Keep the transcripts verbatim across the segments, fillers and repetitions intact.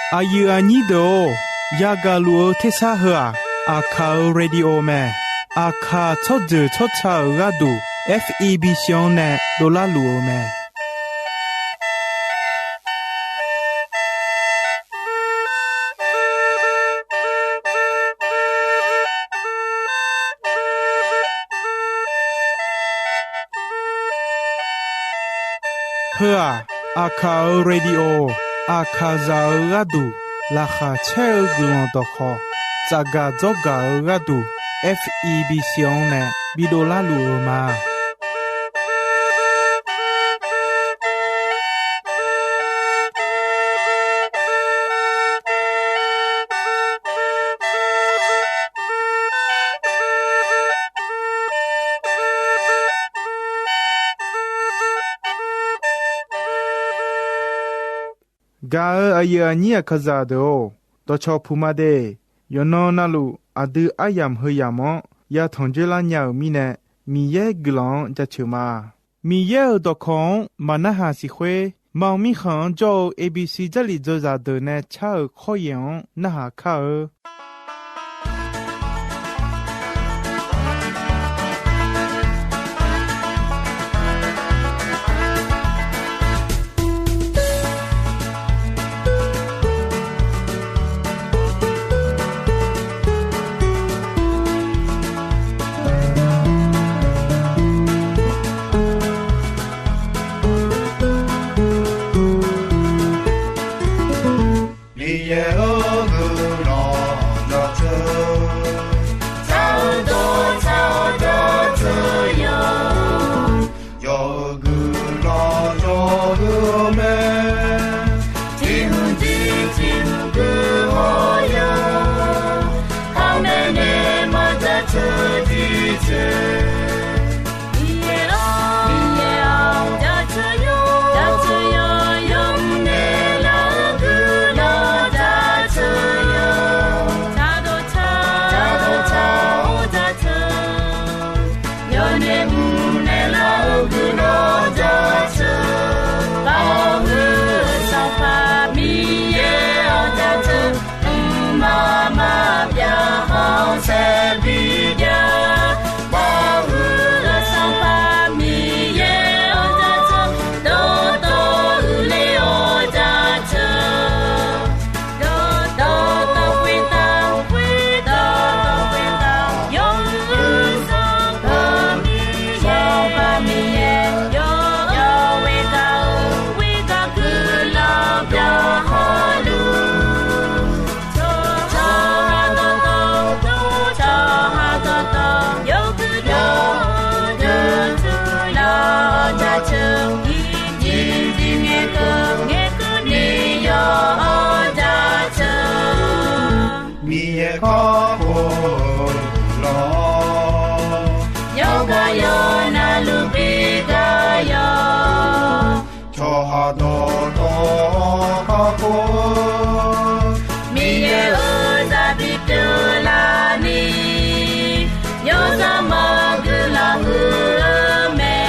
Aqyuif aqnyir deuq-or, yagaq luf-eu tersar heu-aq, Aqkaq-euq radio mae. Aqkaq tsawrjeuq tsawrca-euq gharduq, F E B C-anr nae dovlar luf-eu mae. Heu-aq, Aqkaq-euq radio, Aqkaqzaq-euq gharduq laqkhaq caer-eu guiqlanq dawqkhawq tsafgaq dzawrgaq-eu gharduq, F E B C-anr nae bidov larluf-eu ma. Gaq-euq aqyuif aqnyir Aqkaqzaq deuq-or, dawqcawq puq ma de. Yawqnan navluf aqdui aryamq heu yamq-anr yatanq dzoerlar nya-euq mirnae, Miqyaer guiqlanq-anr jaceuq ma. Miqyaer-euq dawqkawq-anr maqnarhaq siq khoer, Maqmirkhanq-anr jawr-eu A B C Jarlif dzawzaq deuq nae car-euq khawryaeq-anr narhaq kar-eu. Miqyaer-euq guiqlanq jaceuq, tsaq-eu dawq tsaq-awr jaceuq yawq. Yawf-euq guiqlanq jawr-eu mae. Tiq mq tiq tiq mq guihaw yawq, khaqmae nae maqjaceuq tiqceuq. Miqyaer-or, Miqyaer-or, jaceuq yawq, jaceuq yawq, yawmuiq naeqlaf-eu guiqlanq jaceuq yawq. Tsaq dawq tsaq, tsaq dawq tsaq-awr jaceuq, yawqnaeq mq naeqlaf-eu guiqlanq jaceuq. Baoq huiq-eu Sanqpaq Miqyaer-or jaceuq, mqmaq maqbyav khanqsaer bijav. Baoq huiq-eu Sanqpaq Miqyaer-or jaceuq, dawqtawv huiqler-awr jaceuq. Dawqtawv khoertav, khoertav khoertav, yawmuiq-eu Sanqpaq Miqyaer, Sanqpaq Miqyaer, yawqyawq khoertav-eu khoertav guiqlanq byaqhaw luf. Tsawrhaq dawqtawv, tsawrhaq dawqtawv, yawguiq dawq deuq teular-awr jaceuq, nyiq nyiq ngaeqkeuv ngaeqkeuv ni yawq-awr jaceuq. Miqyaer kakhof-eu guiqlanq-awr, yawqgar yawq navluf bi gar yawq. Tsawrhaq dawqtawv-anr kakhof-eu, Miqyaer-euq zaq bipyeuf laf ni, yawzaq mawr guiqlanq huiq-eu mae.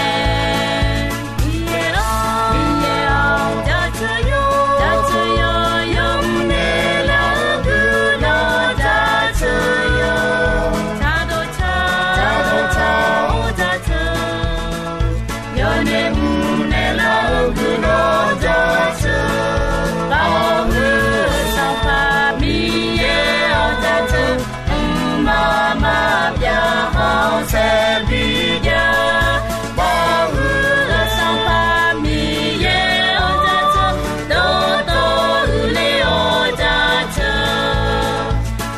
Miqyaer-or, Miqyaer-or, jaceuq yawq, jaceuq yawq, yawmuiq naeqlaf-eu guiqlanq jaceuq yawq. Tsaq dawq tsaq, tsaq dawq tsaq-awr jaceuq, yawqnaeq mq naeqlaf-eu guiqlanq jaceuq. Baoq huiq-eu Sanqpaq Miqyaer-or jaceuq, mqmaq maqbyav khanqsaer bijav. Baoq huiq-eu Sanqpaq Miqyaer-or jaceuq, dawqtawv huiqler-awr jaceuq.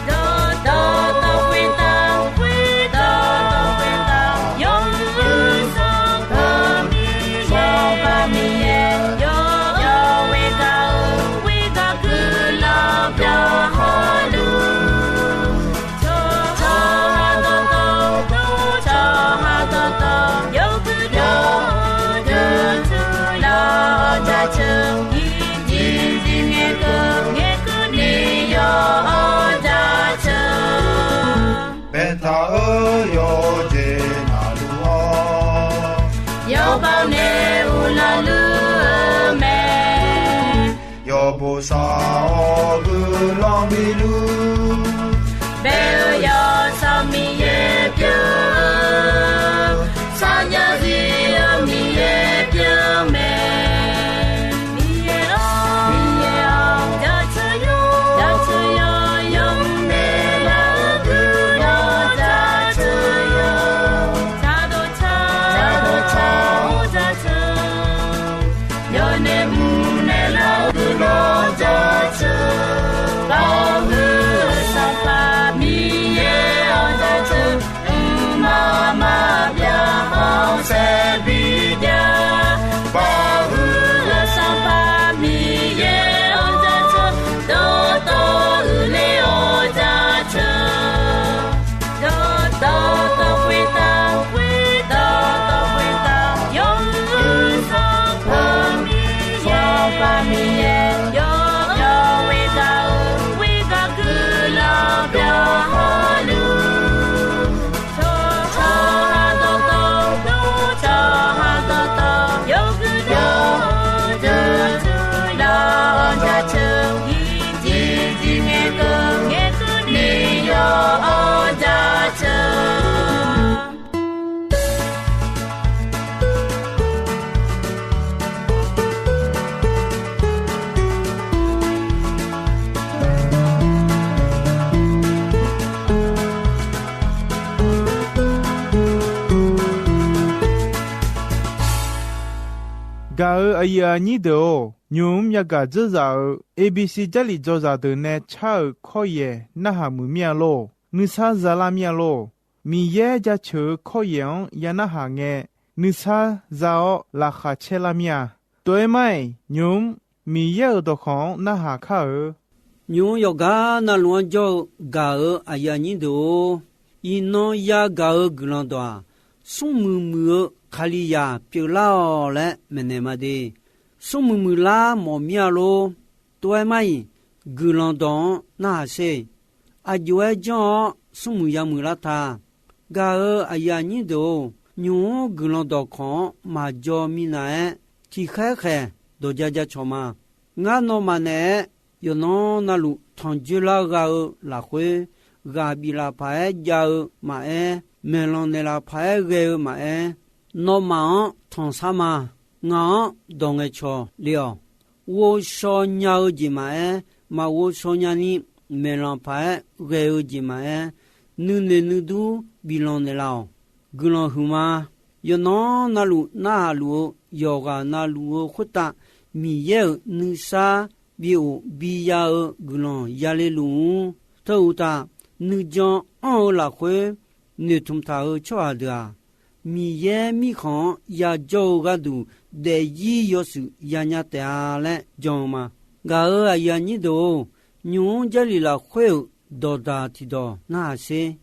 Dawqtawv khoertav, khoertav khoertav, yawmuiq-eu Sanqpaq Miqyaer, Sanqpaq Miqyaer, yawqyawq khoertav-eu khoertav guiqlanq byaqhaw luf. Tsawrhaq dawqtawv, tsawrhaq dawqtawv, yawguiq dawq deuq teular-awr jaceuq, nyiq nyiq ngaeqkeuv ngaeqkeuv ni yawq-awr jaceuq. Baetaq-eu yawqjeq navluf-awr, yawbav nae uvlanr luf-eu mae. Yawq Bosav-awr guiqlanq biluf, bae-eu yawsanr Miqyaer pyeuf-eu, sarjax zir-eu Miqyaer pyeuf mae. Miqyaer-awr, Miqyaer-awr, jaceuq yawr, jaceuq yawr, yawmuiq naeqlar-eu guiqlanq jaceuq yawr, jadawq tsaq, jadawq tsaq-awr jaceuq, yawnaeq mrnaeq lar-eu guiqlanq jaceuq, Baoq huiq-eu Sanqpaq Miqyaer-awr jaceuq, mqmaq maqbyav-awr saerbi jav, Baoq huiq-eu Sanqpaq Miqyaer-awr jaceuq, dawqtawv uiqler-awr jaceuq, dawqtawv dawqtawv khoertav, khoertav dawqtawv khoertav, yawmuiq-eu Sanqpaq Miqyaer, Sanqpaq Miqyaer, yawqjawr khoertav-eu khoertav guiqlanq byaqhawr luf, tsawrhaq dawqtawv, tsawrhaq dawqtawv, yawgui yawdui, yawdui yawdui-awr jaceuq, tiqjeq tiqjeq ngaeqkeuv ngaeqkeuv ni yawr-awr jaceuq. Gaq-euq aqyuif aqnyir deuq-or, nymq-mr yagaq dzeurzaq-euq A B C Jarlif dzawzaq deuq nae car-euq kawryaeq narhaq muiq mir-a lor. Nuisar za lar mir-a lor. Miqyaer jaceuq-eu kawryaeq-anr ya narhaq ngae, nuisar za-awr laqkhaq caer lar mir-a. Tov-aer mar-iq, nymq-mr Miqyaer-euq dawqkawq-anr narhaq kar-eu. Nymq-mr yawqgar navluf-anr jawr-eu gaq-euq aqyuif aqnyir deuq-or, iqnan yagaq-eu guiqlanq dawq-aq, smrmuiq muiq-eu Kalizaq pyeuflar-awq laer maeqnaeq ma de. Smrmuiq muiqlar mawf mir-a lor. Tov-aer mar-iq, guiqlanq dawq-anr narhaq sher. Aqjox-aer janr-awr smrmuiq yamuiq lar ta. Gaq-euq aqyuif aqnyir deuq-or, nymq-mr guiqlanq dawqkawq-anr maqjaw minav-aer, tiqkhaer khaeq dawq ja ja cawq ma. Ngar nawmaf naeq-aer yawqnan navluf tanqjoe lar gha-eu lafkhoer, ghaq bif laf paq-aer jav-eu maqaer, maeqlanq naeqlaf paq-aer ghae-eu maqaer, nawmaf-anr tanqsar ma. Ngaq-anr dawq ngaeqcawq le-awq. Ghovshaw nya-eu jeq maqaer, maqghovshaw nyani maeqlanq paq-aer ghae-eu jeq maqaer, nuinoeq nuidur biflanq naeqlaf-awq. Guiqlanq huiqma. Yawqnan navluf narhaq luf-eu yawqghaq navluf-eu khoertav Miqyaer-euq nuisar bi of bi ya-eu guiqlanq yale luf-ur. Teu uqtaf, nuijan anr-eu lafkhoer noeqtmq taq-euq tsawrhaq deuq-aq, Miqyaer mirkhanq-anr yajawr-eu gharduq daefzir yawshuif yanya taef-a laer jan-eu ma. Gaq-euq aqyuif aqnyir deuq-or, nymq-mr Jarlif lafkhoer-euq dawqdaq tiqdawq narhaq sher.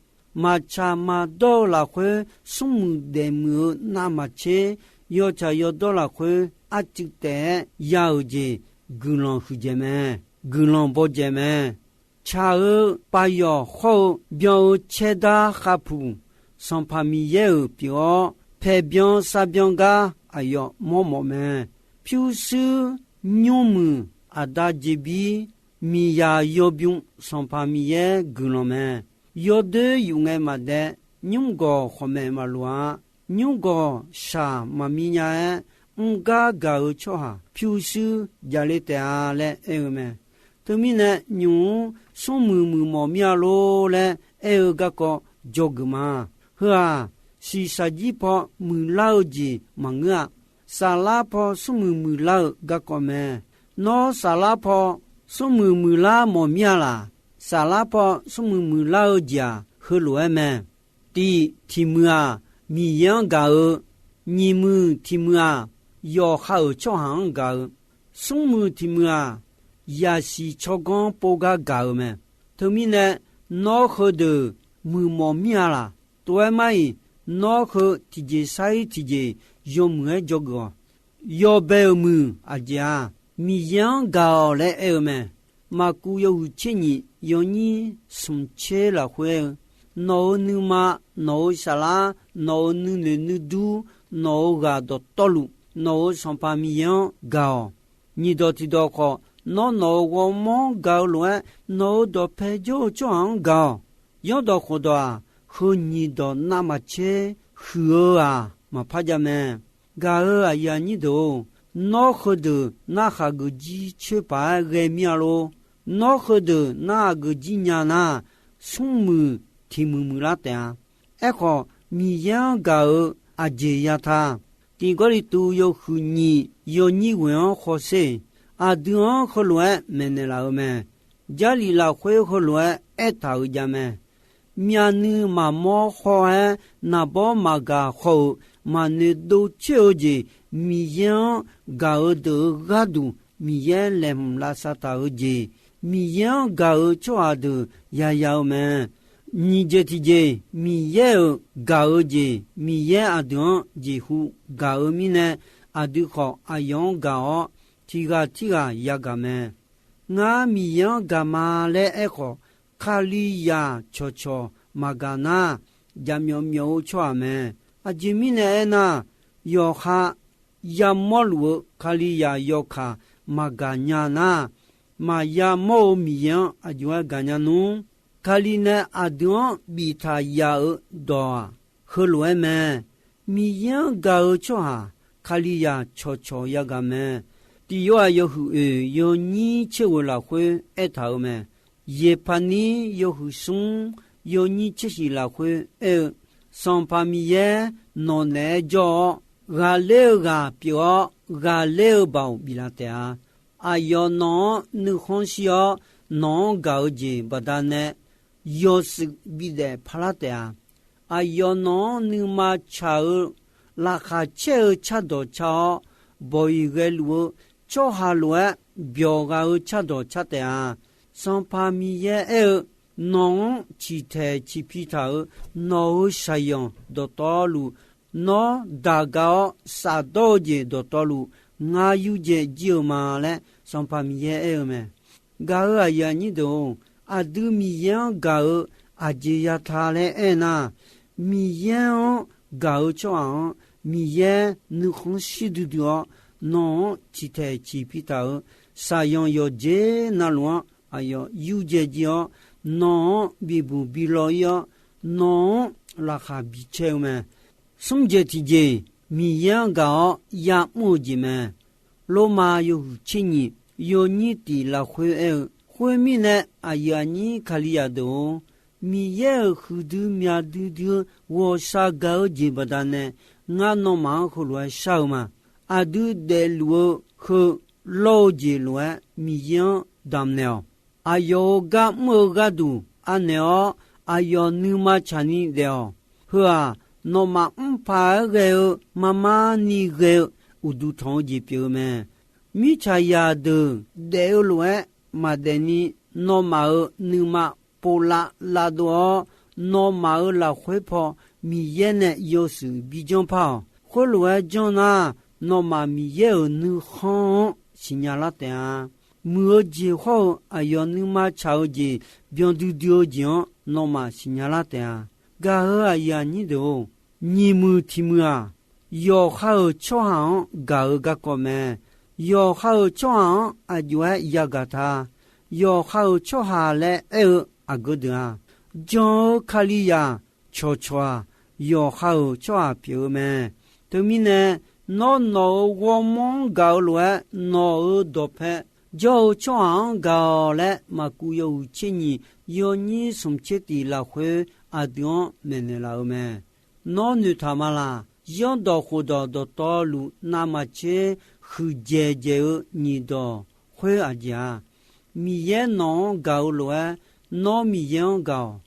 Maqtsaq maqdawr-eu lafkhoer smrmuiq daefmuiq-eu navmaqtser, yawtsaq yawdawr lafkhoer arcuiv taef-aer ya-euq jeq guiqlanq huiqdzaeq mae. Guiqlanq bawdzaeq mae. Tsaq-eu pavyawq hawr-eu byan-eu caerdar khavpuq, Sanqpaq Miqyaer-euq pyeuf-awr, paeqbyan sarbyan gar aqyawf mawrmawf mae. Pyurshuir, nymrmuiq, aqda jeqbir, miqzaq yawbymr Sanqpaq Miqyaer guiqlanq mae. Yawdoer yuf ngae maqdaef, nymrgawq khawqmaeq maqloq-a. Nymrgawq shaq maqmi nya-aer, mr gar gaq-eu tsawrhaq pyurshuir jaqle taef-a laer aer-eu mae. Teumirnae, nymq-mr smrmuiq muiqmawf mir-a lor laer aer-eu garkawv dzawgeuf ma. Heu-aq, shiqshaq jir paw muiqlar-eu jeq maqngeur-a. Saflar paw smrmuiq muiqlar-eu garkawv mae. Nawr saflar paw smrmuiq muiqlar mawf mir-a laq? Saflar paw smrmuiq muiqlar-eu jeq-aq, heulof-aer mae. Tiq tiq muiq-aq, Miqyaer-anr gaq-eu. Nyiq muiq tiq muiq-aq, yawqha-euq tsawrhaq-anr gaq-eu. Smr muiq tiq muiq-aq, yaqsiq tsawrganr pov gar gaq-eu mae. Teumirnae, nawr heudeuq muiqmawf mir-a laq? Tov-aer mar-iq, nawr heu tiqjeq sar-ir tiqjeq yawmuiq-aer dzawgeuf-awq. Yawbae-euq muiq aqjeq-aq, Miqyaer-anr gaq-awq laer aer-eu mae. Maqkuv yawhuiq tser nyiq yawnyir smq tser lafkhoer-eu, nawq-euq nuima, nawq-euq saflar, nawq-euq nuinoeq nuidur, nawq-euq ghaq dawqtawvluf, nawq-euq Sanqpaq Miqyaer-anr gaq-awq. Nyiq dawq tiq dawq khawf, Nawr, nawq-euq ghawrmawr-anr gaq-eu lof-aer, nawq-euq dawqpae jawr-eu tsawrhaq-anr gaq-awq. Zanrdawq khofdawq-aq, heu nyiq dawq navmaqtser huiq-eu-aq maqpar jav mae. Gaq-euq aqyuif aqnyir deuq-or, nawr heudeuq narhaq geuf jir coer paq-aer ghae mir-a lor. Nawr heudeuq narhaq geuf jir nya nar, smrmuiq tiq muiq muiqlar taef-a. Aerkhawf, Miqyaer-anr gaq-euq aqjeq ya ta. Tiq Gawrliqtu yawhuiq nyiq yawnyir ghoeq-anr hawsher. Aqdui-anr heulof-aer maeqnaeq laf-eu mae. Jarlif lafkhoer heulof-aer aertaq-euq jav mae. Myavnuiv maqmawr haw-aer, naqbawr maqgaq haw-euq maqnoeq dov coer-eu jeq, Miqyaer-anr gaq-eu deuq-euq gharduq Miqyaer laeqhmq lavsav taq-eu jeq, Miqyaer-anr gaq-eu tsawrhaq deuq yaya-eu mae. Nyiq jeq tiqjeq, Miqyaer-euq gaq-eu jeq, Miqyaer aqdui-anr jeqhu gaq-eu mirnae, aqdui khawf aqyawf-anr gaq-awr, tiq ghaq tirghaq yagaq mae. Ngar Miqyaer-anr gaq ma laer aerkhawf, Kalizaq cawqcawq maqgaq nar, jaqmyawf myawf-eu tsawrhaq mae. Aqjeq mirnae aernar, yawqha yamawr luf-eu Kalizaq yawkaq maqgaq nya nar, maqya mawr-eu Miqyaer-anr aqjox-aer gaqnya nmr. Kali nae aqdui-anr biftaq yaf-euq dawq-aq, heulof-aer mae. Miqyaer-anr gaq-eu tsawrhaq, Kalizaq cawqcawq yagaq mae. Tiq Yorhaq yawhuiq oeq yawnyir tser ghoeq lafkhoer aertaq-eu mae. Yeqpaqnir yawhuiq smr yawnyir tser shiq lafkhoer aer-eu, Sanqpaq Miqyaer nawq naeq-aer jawr-awr, ghaqler-eu ghaq pyeuf-awr, ghaqler-eu baoq biflaf taef-a. Aqyawf nawq-anr nuikhanr shir-awr, nawq-anr gaq-eu jeq baqdanae yawshuif bidaef parlar taef-a. Aqyawf nawq-anr nuima tsaq-eu laqkhaq caer-eu cardawq car-awr, bawq-iq ghaeluf-eu tsawrhaq lof-aer byawq ghaq-eu cardawq car taef-a. Sanqpaq Miqyaer aer-eu, nawq-anr ciqtaeq ciqpi taq-euq nawq-euq shaqyanq dawqtawvluf, nawr daq ga-awr shafdawr-eu jeq dawqtawvluf, ngar yurdzae jir-eu ma laer Sanqpaq Miqyaer aer-eu mae. Gaq-euq aqyuif aqnyir deuq-or, aqdui Miqyaer-anr gaq-eu aqjeq ya ta laer aernar, Miqyaer-anr gaq-eu tsawrhaq-anr, Miqyaer nuikhanr shir duidui-awr, nawq-anr ciqtaeq ciqpi taq-euq shaqyanq yawqjeq navluf-anr aqyawf yurdzae jir-awr, nawq-anr bibuq bi law ir-awr, nawq-anr laqkhaq bi caer-eu mae. Smr jeq tiqjeq, Miqyaer-anr gaq-awr ya'mr-eu jeq mae. Lormav yawhuiq tser nyiq yawnyir tiq lafkhoer aer-eu, khoermirnae, aqyuif aqnyir Kalizaq deuq-or, Miqyaer-euq huiqdui myaq duidui-eu ghawqshaq gaq-eu jeq baqdanae, ngar nawmaf-anr heulof-aer shar-eu ma. Aqdui daefluf-eu heu lawr-eu jeq lof-aer Miqyaer-anr damqnaeq-awq. Aqyawf-euq gar mr-eu gharduq anaeq-awr, aqyawf nuima tsaqni daef-awq. Heu-aq, nawmaf mrpaq-aer ghae-eu marmarni ghae-eu uqduq tanq-eu jeq pyeuf-eu mae. Mirtsaqzaq deuq daef-eu lof-aer maqdaef ni, nawmaf-euq nuima povlav lavdov-awr, nawmaf-euq lafkhoer paw Miqyaer nae yawshuif bi janr par-awq. Khoerlof-aer janr nar, nawmaf Miqyaer-euq nuikhanr-anr siqnya lar taef-a. Muiq-eu jeq hawr-eu aqyawf nuima tsaq-eu jeq byan duidui-eu jeq-anr nawmaf siqnya lar taef-a. Gaq-euq aqyuif aqnyir deuq-or, nyiq muiq tiq muiq-aq, yawqha-euq tsawrhaq-anr gaq-eu garkawv mae. Yawqha-euq tsawrhaq-anr aqjox-aer yagaq ta. Yawqha-euq tsawrhaq laer aer-eu aqgeu deuq-aq, jan-eu Kalizaq cawqcawq-aq, yawqha-euq tsawrhaq pyeuf-eu mae. Teumirnae, nawr nawq-euq ghawrmawr-anr gaq-eu lof-aer, nawq-euq dawqpae jawr-eu tsawrhaq-anr gaq-awq laer, Maqkuv yawhuiq tser nyiq yawnyir smq tser tiq lafkhoer aqdui-anr maeqnaeq laf-eu mae. Nawr noeqtaq ma laq? Zanrdawq khofdawq dawqtawvluf navmaqtser huiqdzaeq dzaeq-eu nyiq dawq khoer aqjeq-a? Miqyaer nawq-anr gaq-eu lof-aer, nawr Miqyaer-anr gaq-awq.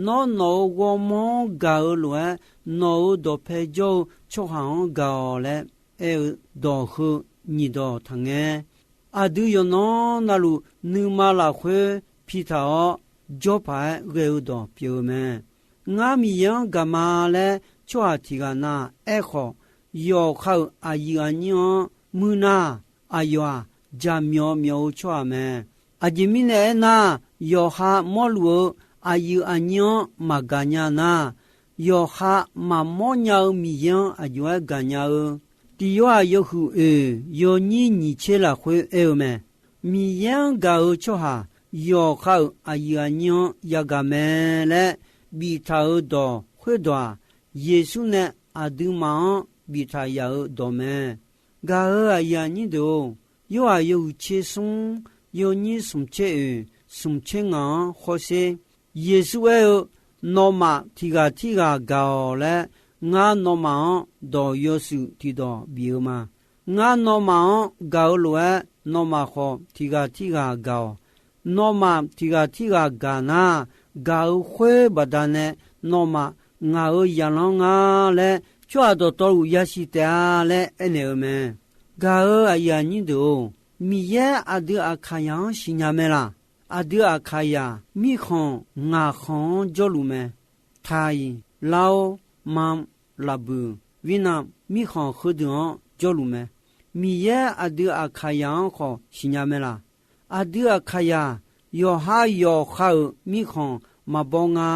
Nawr nawq-euq ghawrmawr-anr gaq-eu lof-aer, nawq-euq dawqpae jawr-eu tsawrhaq-anr gaq-awq laer aer-eu dawq heu nyiq dawq taqngae. Aqdui yawqnan navluf nuima lafkhoer pitaq-awr, jawrpaq-aer ghae-eu dawq pyeuf-eu mae. Ngar Miqyaer-anr gaq ma laer tsawrhaq tiq ghaq na aerkhawf, yawqha-euq aqyuif aqnyir-anr muir nar, aqyawf-aq, jaqmyawf myawf-eu tsawrhaq mae. Aqjeq mirnae aernar, yawqha mawrluf-eu aqyuif aqnyir-anr maqgaq nya nar, yawqha maqmawr nya-eu Miqyaer-anr aqjox-aer gaqnya-eu. Tiq Yorhaq yawhuiq oeq yawnyir nyiq tser lafkhoer aer-eu mae. Miqyaer-anr gaq-eu tsawrhaq yawqha-euq aqyuif aqnyir-anr yagaq mae laer biftaq-euq dawq khoerdawq-aq, Yeqsur nae aqduimaf-anr biftaq yaf-euq dawq mae. Gaq-euq aqyuif aqnyir deuq-or, Yorhaq yawhuiq tser smr, yawnyir smq tser oeq, smq tser ngaq-anr hawsher. Yeqsur aer-eu, Nawmaf tiq ghaq tirghaq gaq-awq laer, ngar nawmaf-anr dawq yawshuif tiqdawq bif-eu ma. Ngar nawmaf-anr gaq-eu lof-aer, nawmaf khawf tiq ghaq tirghaq gaq-awq. Nawmaf tiq ghaq tirghaq gaq nar, gaq-eu khoer baqdanae nawmaf ngaq-euq zaqlanr nga laer tsawrhaq dawqtawvluf yasiq taef-a laer aernaeq-eu mae. Gaq-euq aqyuif aqnyir deuq-or, Miqyaer aqdui Aqkaqyaq-anr siqnya mae laq? Aqdui Aqkaqyaq mirkhanq ngaqkhanq-anr jawrluf mae. Taiq, Lar-or, Mam, Laqbuiq, Wirnam mirkhanq heudeuq-anr jawrluf mae. Miqyaer aqdui Aqkaqyaq-anr khawf siqnya mae laq? Aqdui Aqkaqyaq yawqha yawqha-euq mirkhanq maqbaw nga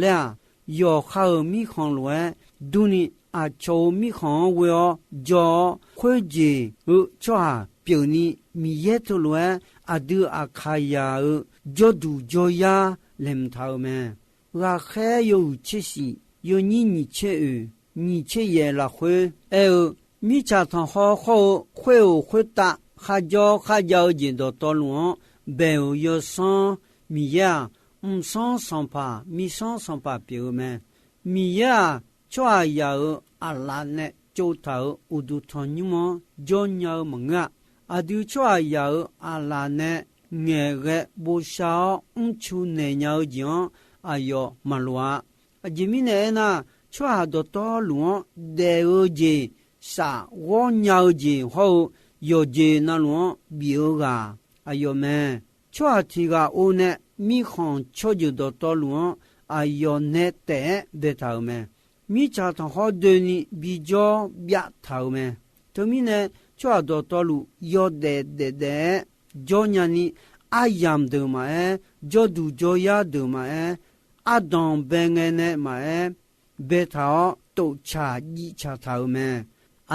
laer-aq, yawqha-euq mirkhanq lof-aer durni, aqcawq-euq mirkhanq-anr ghoe-awr jawr-awr, khoerjeq-eu tsawrhaq pyeufni, Miqyaer teulof-aer aqdui Aqkaqyaq-euq jawrduq jawryar laeqhmq taq-euq mae. Ghaqkhaer yawhuiq tser shif, yawnyir nyiq tser oeq, nyiq tser yaef lafkhoer aer-eu, mirtsaq tanqkhawr khawr-eu khoer-euq khoertav kharjawr kharjav-eu jeq dawqtawvluf-anr bae-euq Yawsanr Miqyaer-aq, mqsanr sanqpaq mirsanr sanqpaq pyeuf-eu mae. Miqyaer-aq, tsawrhaqzaq-euq aqlaf nae tsovtaq-euq uqduq tanqnymr-anr jawrnya-eu maqngeur-a. Aqdui tsawrhaqzaq-euq aqlaf nae ngaeqghae bosav-awr mrcu naeq nya-eu jeq-anr aqyawf maqloq-a. Aqjeq mirnae aernar, tsawrhaq dawqtawvluf-anr daef-eu jeq, shaf ghawr nya-eu jeq hawr-eu yawqjeq navluf-anr bif-eu ghaq aqyawf mae. Tsawrhaq tiq ghaq or nae mirkhanq tsawrjeuq dawqtawvluf-anr aqyawf nae taef-aer baetaq-euq mae. Mirtsaq tanqkhawr doeni bijawr byav taq-euq mae. Teumirnae, tsawrhaq dawqtawvluf yawdaef daefdaef-aer jawrnya ni, aryamq deuq maqaer, jawrduq jawryar deuq maqaer, ardanq bae ngae nae maqaer, baetaq-awr toftsaq jivtsaq taq-euq mae.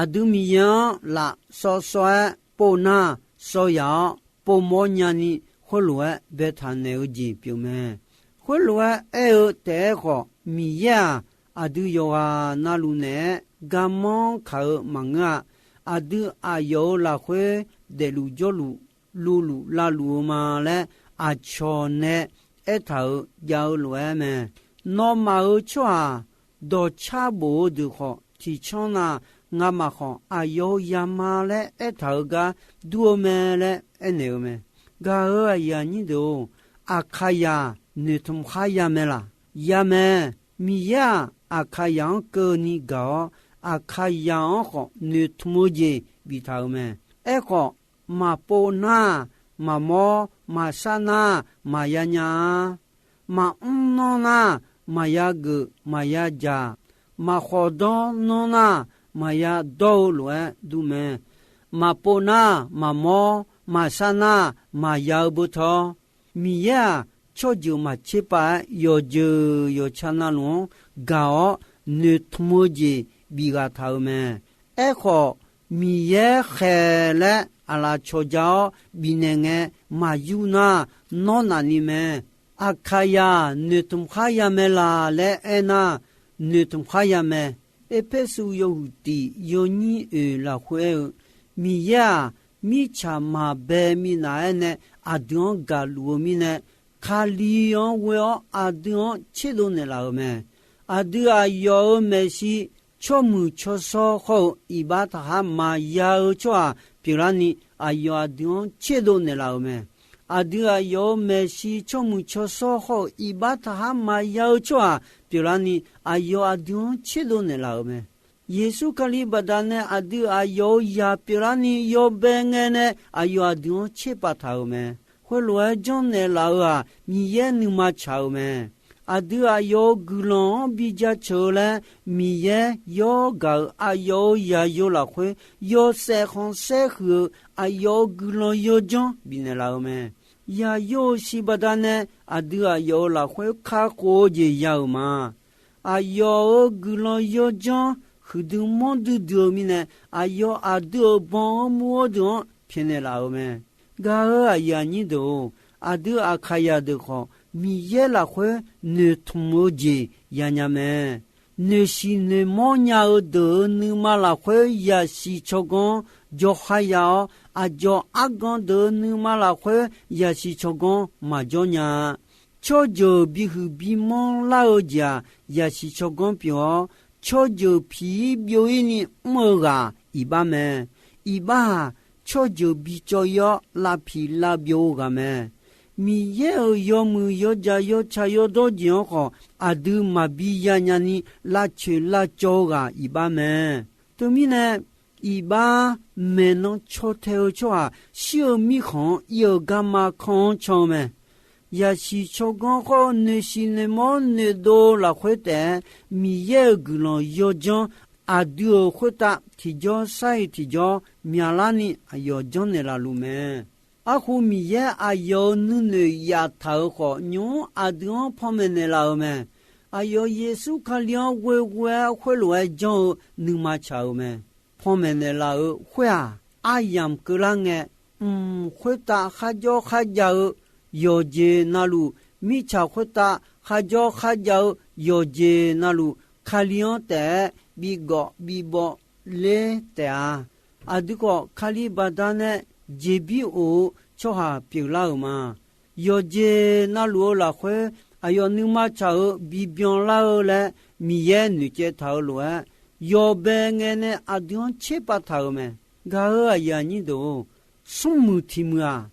Aqdui Miqyaer-anr laf sawv sawv-aer pov nar, sawv yaf-awr povmawr nyani, khoerlof-aer baetaq naeq-eu jeq pyeuf mae. Khoerlof-aer aer-eu taef-aer khawf, Miqyaer-aq, aqdui yawqghaq navluf naeq-aer garmanr kaq-eu maqngeur-a. Aqdui aqyawf-euq lafkhoer daefluf jawrluf, luvluf lavluf-eu ma laer aqcawq nae aertaq-euq jav-eu lof-aer mae. Nawmaf-euq tsawrhaq dawqcar bof-eu deuq khawf tiqcanr na, ngamaf khawf aqyawf-euq zaqma laer aertaq-euq gar dur-eu mae laer aernaeq-eu mae. Gaq-euq aqyuif aqnyir deuq-or, Aqkaqyaq noeqtmq khar ya mae laq? Ya mae. Miqyaer-aq, Aqkaqyaq-anr keuvni gaq-awr, Aqkaqyaq-anr khawf noeqtmq-eu jeq biftaq-euq mae. Aerkhawf, maqpov nar, maqmawr, maqsar nar, maqya nya-a. Maqmr nanr nar, maqya geuf maqya jaq. Maqkhawf danr nanr nar, maqya dawr-eu lof-aer dur mae. Maqpov nar, maqmawr, maqsar nar, maqya-eu beutawr, Miqyaer-aq, tsawrjeuq maqtser pav-aer yawqjeuq yawqca navluf-anr gaq-awr noeqtmq-eu jeq bif ghaq taq-euq mae. Aerkhawf, Miqyaer khaeq laer aqlaf cawqja-awr bifnaeq ngae maqyur nar, nawr nafni mae. Aqkaqyaq noeqtmq khar ya mae laq laer aernar, noeqtmq khar ya mae. Erpersu yawhuiq tiq yawnyir oeq lafkhoer aer-eu, Miqyaer-aq, mirtsaq maqbae minav-aer nae aqdui-anr gaqluf-eu mirnae, Kali-anr ghoe-awr aqdui-anr tserdov naeqlaf-euq mae. Aqdui aqyawf-euq maeqshi tsawrmuiq tsawrshawr khawr-eu iqbax taqkhar maqya-eu tsawrhaq pyeuflarni, aqyawf aqdui-anr tserdov naeqlaf-euq mae. Aqdui aqyawf-euq maeqshi tsawrmuiq tsawrshawr khawr-eu iqbax taqkhar maqya-eu tsawrhaq pyeuflarni, aqyawf aqdui-anr tserdov naeqlaf-euq mae. Yeqsur Kali baqdanae aqdui aqyawf-euq zaq pyeuflarni yawbae ngae nae aqyawf aqdui-anr tserpav taq-euq mae. Khoerlof-aer janrnaeq laf-euq-aq, Miqyaer nuima tsaq-euq mae. Aqdui aqyawf-euq guiqlanq-anr bi jaceuq-eu laer Miqyaer yawr gaq-euq aqyawf-euq zaqyo lafkhoer yawshaef khanqsaer huiq-eu aqyawf-euq guiqlanq yawdzanr bifnaeq laf-euq mae. Zaqyo-euq shiq baqdanae aqdui aqyawf-euq lafkhoer kakhof-eu jeq ya-euq ma. Aqyawf-euq guiqlanq yawdzanr huiqdui manrdui dui-eu mirnae, aqyawf aqdui-euq ban-anr mur-eu deuq-anr pyaeqnaeq laf-euq mae. Gaq-euq aqyuif aqnyir deuq-or, aqdui Aqkaqyaq deuq khawf, Miqyaer lafkhoer noeqtmq-eu jeq yanya mae. Noeqshiq noeqmawr nya-eu deuq-euq nuima lafkhoer yasiq tsawrganr jawrkhar ya-awr, aqdzawq argan deuq-euq nuima lafkhoer yasiq tsawrganr maqjawr nya-a. Tsawrjeuq bihuiq bimanr lar-eu jeq-aq, yasiq tsawrganr pyeuf-awr, tsawrjeuq piq-ir byov-ir ni mr-eu ghaq iqbax mae. Iqbax-aq, tsawrjeuq bicawv ir-awr lavpiq lavbyov-eu ghaq mae. Miqyaer-euq yawmuiq yawdzaq yawtsaq yawdawr jeq-anr khawf, aqdui maqbi yanya ni lavcoeq lavcawv-eu ghaq iqbax mae. Teumirnae, iqbax maeqnan caw tae-eu tsawrhaq shir-eu mirkhanq-anr ir-eu garma kanr-anr can-eu mae. Yasiq tsawrganr khawr-eu noeqshiq noeqmawr noeqdov lafkhoer taef-aer, Miqyaer-euq guiqlanq yawdzanr aqdui-euq khoertav tiqjawr sar-iq tiqjawr myaqlar ni aqyawf janrnaeq laf luf mae. Arhu Miqyaer aqyawf-euq nuinoeq yaftaq-euq khawf, nymq-mr aqdui-anr panmaeq naeqlaf-euq mae. Aqyawf Yeqsur Kali-anr ghoeghoe-aer khoerlof-aer janr-eu nuima tsaq-euq mae. Panmaeq naeqlaf-euq khoer-aq, aryamq keuvlar ngae, mq khoertav kharjawr kharjav-eu yawqjeq na luf, mirtsaq khoertav kharjawr kharjav-eu yawqjeq na luf, Kali-anr taef-aer bigawf bibawv ler taef-a. Aqdui khawf, Kali baqdanae jeqbir of-eu tsawrhaq pyeuflar-euq ma. Yawqjeq na luf-eu lafkhoer, aqyawf nuima tsaq-euq bibyan lar-eu laer Miqyaer noeqcaev taq-euq lof-aer, yawbae ngae nae aqdui-anr tserpav taq-euq mae. Gaq-euq aqyuif aqnyir deuq-or, smrmuiq tiq muiq-aq,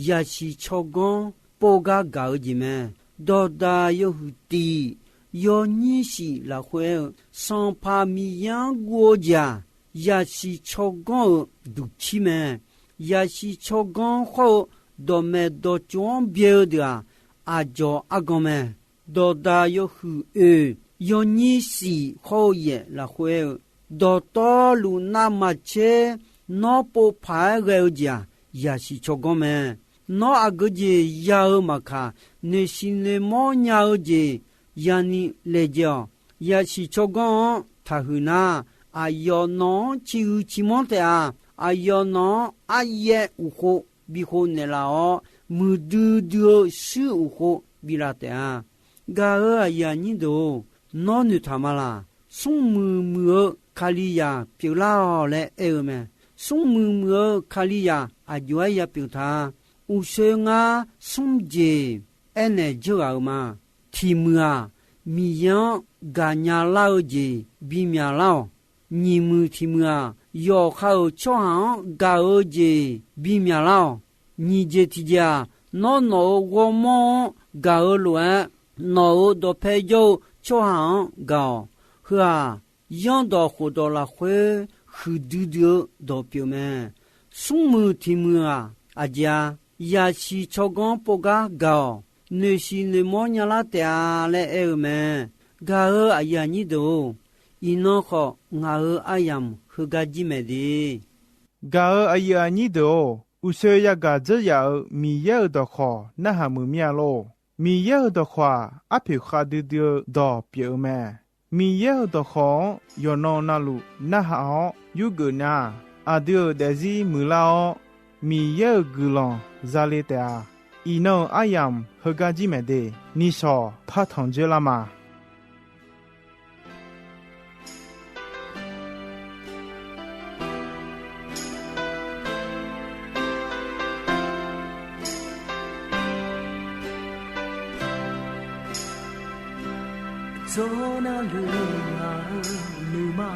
yasiq tsawrganr pov gar gaq-eu jeq mae. Dawqdaq yawhuiq tiq, yawnyir shif lafkhoer-eu, Sanqpaq Miqyaer-anr guv-eu jeq-aq, yasiq tsawrganr-euq duqcir mae. Yasiq tsawrganr khawr-eu dawqmaeq dawqtsov-anr byae-eu deuq-aq, aqdzawq argan mae. Dawqdaq yawhuiq oeq, yawnyir shif khawr-eu yaef lafkhoer-eu, dawqtawvluf navmaqtser nawr pov paq-aer ghae-eu jeq-aq, yasiq tsawrganr mae. Nawr aqgeu jeq ya-eu maqkaq, noeqshiq noeqmawr nya-eu jeq yani laejae-awq. Yasiq tsawrganr-anr taqhuiq nar, aqyawf nawq-anr ciqhuiq ciqmanr taef-a. Aqyawf nawq-anr aryaev uqkhov bikhov naeqlaf-awr, muiqdui dui-eu shuir uqkhov bilav taef-a. Gaq-euq aqyuif aqnyir deuq-or, nawr noeqtaq ma laq? Smrmuiq muiq-eu Kalizaq pyeuflar-awq laer aer-eu mae. Smrmuiq muiq-eu Kalizaq aqjox-aer ya pyeuf ta. Uqshoe ngar smr jeq aernaeq dzeur ghaq-euq ma. Tiq muiq-aq, Miqyaer-anr gaqnya lar-eu jeq bimyaq lar-awq. Nyiq muiq tiq muiq-aq, yawqha-euq tsawrhaq-anr gaq-eu jeq bimyaq lar-awq. Nyiq jeq tiq jeq-aq, nawr nawq-euq ghawrmawr-anr gaq-eu lof-aer, nawq-euq dawqpae jawr-eu tsawrhaq-anr gaq-awq. Heu-aq, yanrdawq khofdawq lafkhoer huiqdui dui-eu dawq pyeuf mae. Smrmuiq tiq muiq-aq, aqjeq-a, yasiq tsawrganr pov gar gaq-awq. Noeqshiq noeqmawr nyalar taef-a laer aer-eu mae. Gaq-euq aqyuif aqnyir deuq-or, iqnan khawf ngaq-euq aryamq heugar jir maeq de. Gaq-euq aqyuif aqnyir deuq-or, uqshoe yagaq dzeur yaf-euq Miqyaer-euq dawqkhawq narhaq muiq mir-a lor. Miqyaer-euq dawqkhawq-aq, arpoeq khavdui dui-eu dawq pyeuf-eu mae. Miqyaer-euq dawqkhawq-anr yawqnan navluf narhaq-awr yurgeuf nar, aqdui-euq daefzir muiqlar-awr, Miqyaer-euq guiqlanq zale taef-a. Iqnan-euq aryamq heugar jir maeq de. Nishawq partanq dzoerlar ma. Yawqdzawr navluf ngaq-euq nuima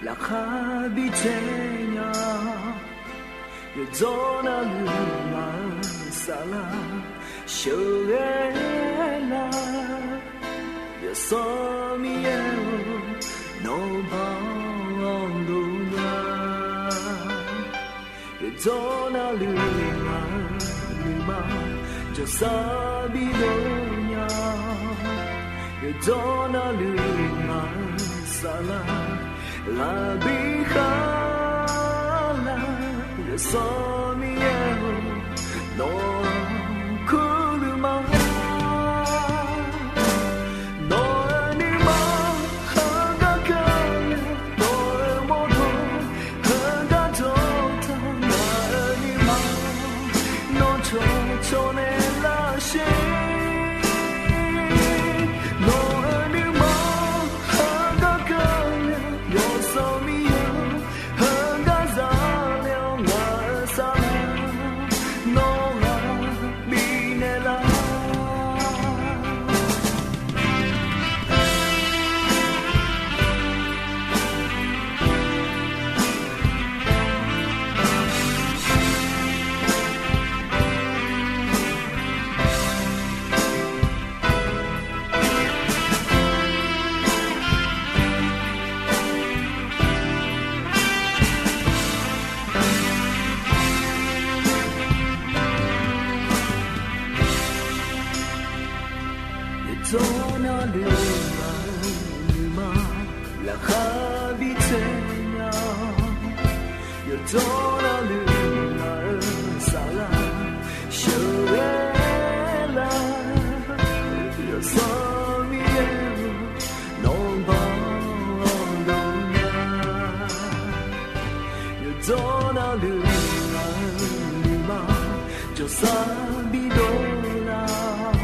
laqkhaq bi tae nya. Yawqdzawr navluf ngaq-euq saflar sheuqghae lar. Yawsanr Miqyaer-or, nawq-anr baoq-anr dov nya. Yawqdzawr navluf ngaq-euq nuima jawrsar bi dov nya. Yawqdzawr navluf ngaq-euq saflar ghaq bi khar lar. Yawsanr Miqyaer-or, nawq-anr kurluf ma. Nawq-euq nuima heugar keuv, nawq-euq mawrdo heugar dawqtaq, nawq-euq nuima Dawrnavluf ngaq-euq saflar sheuqghae lar, Yawsanr Miqyaer-or, nawq bawdov nya. Yawdawr navluf ngaq-euq nuima jawrsar bidov lar,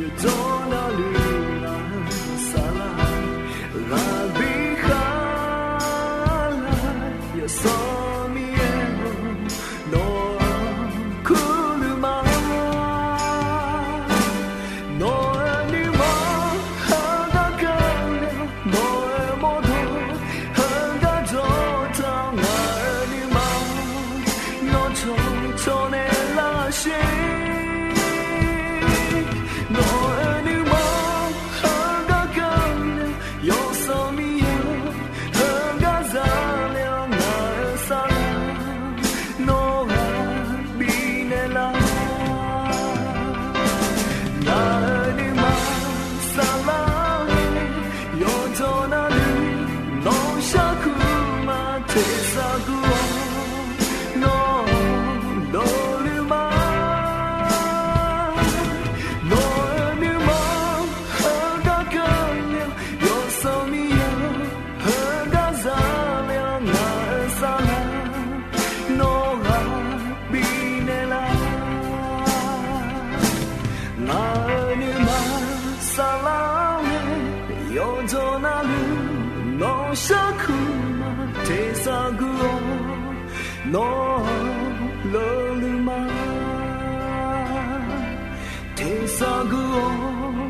Yawdawr navluf ngaq-euq saflar ghaqbir khar lar, Yawsanr Miqyaer-or, nawq-anr kurluf ma. Nawq-euq nuima heugar keuvle, nawq-euq mawrdo heugar dawqtaq, ngaq-euq nuima nawr cawqcawq naeqlar sher. Nawq-euq nuima heugar keuvle, Yawsanr Miqyaer-or, heugar zale-awr ngaq-euq saflar nawr ghaq bifnaeq lar. Ngaq-euq nuima saflar-aer, yawqjawq navluf nawq-eu sharkuq ma. Tersar guv-awr nawr dovluf ma. Nawq-euq nuima heugar keuvle, Yawsanr Miqyaer-or, heugar zale-awr ngaq-euq saflar nawr ghaq bifnaeq lar. Ngaq-euq nuima saflar-aer, yawqjawq navluf nawq-eu sharkuq ma. Tersar guv-awr nawr dovluf ma. Tersar guv-awr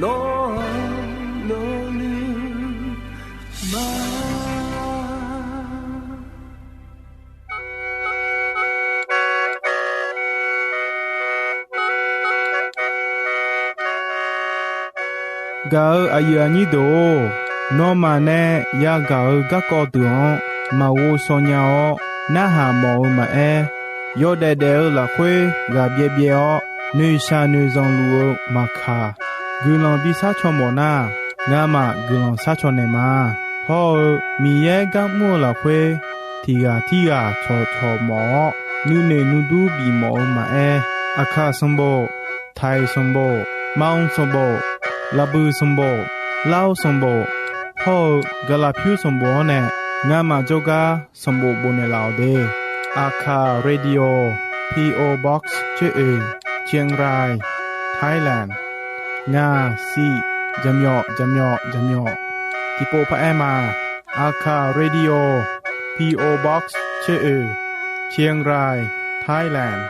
nawr dovluf ma. Gaq-euq aqyuif aqnyir deuq-or, nawmaf nae yagaq-eu garkawv deuq-anr maqghov shaw nya-awr narhaq mawf-eu maqaer, yawdaef daef-eu lafkhoer ghaq byaev byaev-awr noeqshaq noeqzanq luf-eu maqkaq, guiqlanq bishar caw mawf nar, ngamaf guiqlanq shar caw naeq ma. Hawr-eu Miqyaer gar mr-eu lafkhoer tiq ghaq tirghaq cawqcawq mawf-awr nuinoeq nuidur bif mawf-eu maqaer, Aqkaq sanqbof, Taiq sanqbof, Manq sanqbof, Laqbuiq sanqbof, Lar-eu sanqbof, hawr-eu Gaqlaqpyur sanqbof-anr nae ngamaf jawrgar sanqbof bofnaeq laf-awq de. Aqkaq Radio, P O Box tser oeq, Chiang Rai, Thailand, ngaq siq jaqmyawf jaqmyawf jaqmyawf. Tiqpov paraer ma. Aqkaq Radio, P O Box tser oeq, Chiang Rai, Thailand,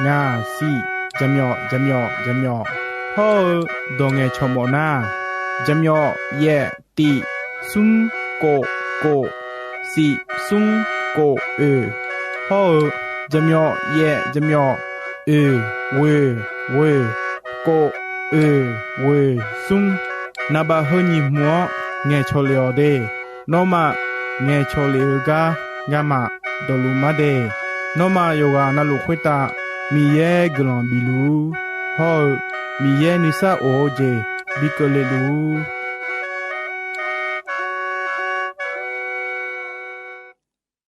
ngaq siq jaqmyawf jaqmyawf jaqmyawf. Hawr-eu dawq ngaeqcawq mawf nar, jaqmyawf yaef tiq smr kof kof siq smr kof oeq, hawr-eu jaqmyawf yaef jaqmyawf oeq ghoeq ghoeq kof oeq ghoeq smr. Naqbaf heu nyiq hmq-anr ngaeqcawq lef-awq de. Nawmaf ngaeqcawq lef-eu gar ngamaf dawqluf mar de. Nawmaf yawqghaq navluf khoertav Miqyaer guiqlanq bifluf-ur, hawr-eu Miqyaer nuisar of-eu jeq bi keuvle luf-ur.